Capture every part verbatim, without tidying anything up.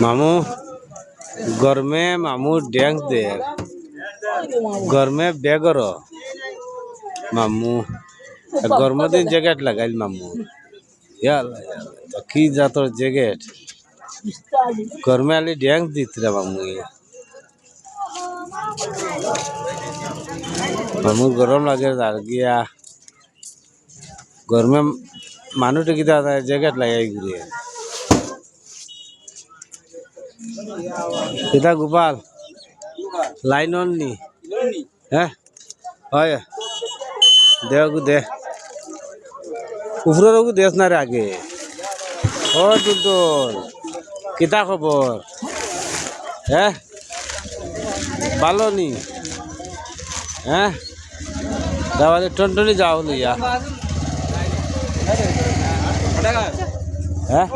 মামু, গরমে মামু ড্যান্স দের, গরমে বেগর মামু, গরমর দিন জ্যাকেট লাগাইল মামু। ইয়া আল্লাহ, ইয়া আল্লাহ, কি জাতর জ্যাকেট, গরমে আলি ড্যান্স দিতরা মামু। মামুর গরম লাগে যার গিয়া। গরমে মানুষে কিতা জ্যাকেট লাগাই ঘুরে। কিতা গোপাল, লাইন অন নি? হ্যাঁ, হয়। দে ওগু দে। উপরের ওগু দেস না রে আগে। ও টুলটুল, কিতা খবর? হ্যাঁ? ভালো নি? হ্যাঁ? তাহলে টনটনি যাও লইয়া। হ্যাঁ?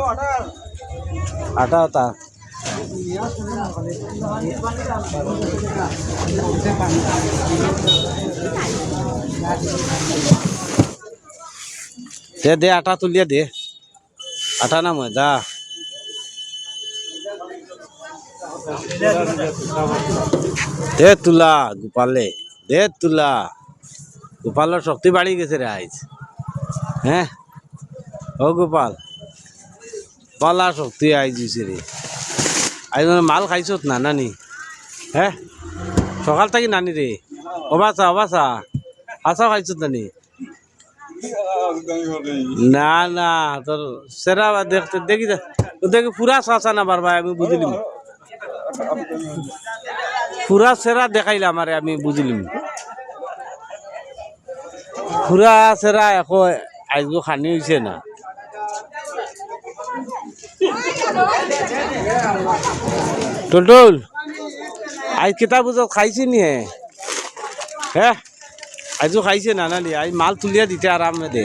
আটা আটা। দে, দে, আটা তুলিয়া দে। আটা না ময়দা? দে তুলা, গোপালে। দে তুলা। গোপালর শক্তি বাড়ি গেছে রে আইজ। হ্যাঁ? ও গোপাল। বালা শক্তি আইজ অইছে রে। আইজ মানে মাল খাইছত না, নানি? হ্যাঁ? সকাল থাকি নানি রে। ও বাসা, ও বাসা। হাছাউ খাইছত নানি? না, না, তোর সেরা দেখতে, দেখি যা। ও দেখি পুরা চাচা না বারবার, আমি বুঝিলিম। পুরা সেরা দেখাইলা আমারে, আমি বুঝিলিম। পুরা সেরা এখন আইজগু খানি অইছে না। টুলটুল, আইজ কিতা বুঝো খাইছি নি হে? হ্যাঁ? আইজও খাইছে না, না নি? আইজ মাল তুলিয়া দিতে আরামে দে।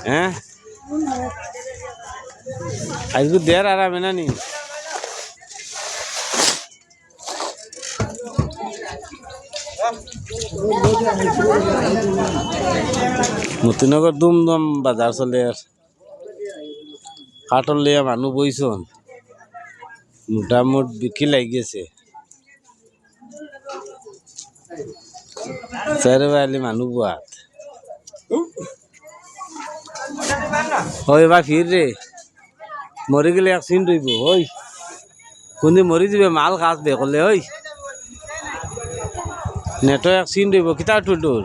হ্যাঁ? আইজও দের আরামে না নি? মতিনগর দুমদম বাজার চলের। কাঠল লইয়া মানু বইছন। মোটামুট বিকি লাগি গেছে। চাইরোবায়দি মানু বওয়াত। ওই বা ফির রে। মরি গেলে এক সিন রইব, ওই। কুনদিন মরি যিবে মাল খাস বে করলে, ওই। নেটো এক সিন রইব, কিতা টুলটুল?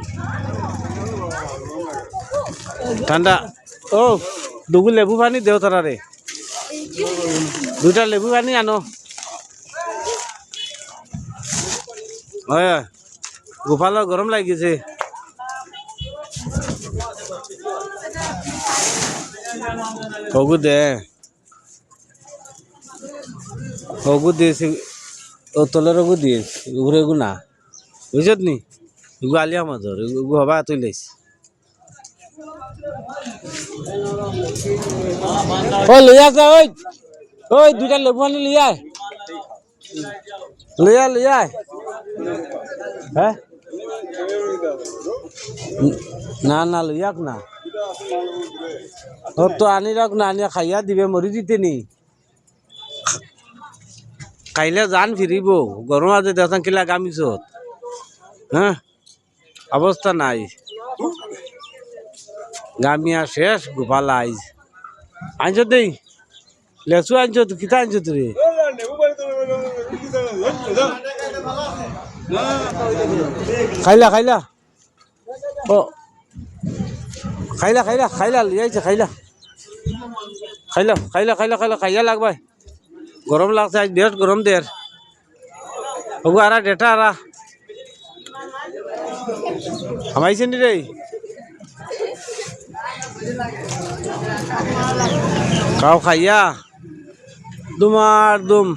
ঠান্ডা। ও, দুগু লেবু পানি দেও তারারে। দুইটা লেবু পানি আনো। হয়, হয়। গোপালর গরম লাগি গেছে। ওগু দে। ওগু দিস, ও তলর ওগু দিস, উপরে ওগু না। বুঝছত নি? ওগু আলিয়া মজর, ওগু হবা তুই লইস। ও লইয়া যা, ওই। ওই দুইটা লেবু আনি লইয়া আয়। লইয়া, লইয়া আয়। হ্যাঁ? না, না, লইয়াক না। ও তো আনি রাখ না, আনিয়া খাইয়া দিবে, মরি দিতে নি। খাইলে জান ফিরিব। গরম আছে, দেখতাম কিলা গামিছত। হ্যাঁ? অবস্থা নাই। গামিয়া শেষ, গোপাল আইজ। আনছত দেই? লেচু আনছত, কিতা আনছত রে? খাইলা, খাইলা? ও। খাইলা, খাইলা, খাইলা, লই আইছে, খাইলা। খাইলা, খাইলা, খাইলা, খাইলা, খাইয়া লাগবায়। গরম লাগছে, আইজ বিরাট গরম দের। ওগু আরা ডেটা আরা। হামাইছে নি রে? খাও খাইয়া। দুমার দুম।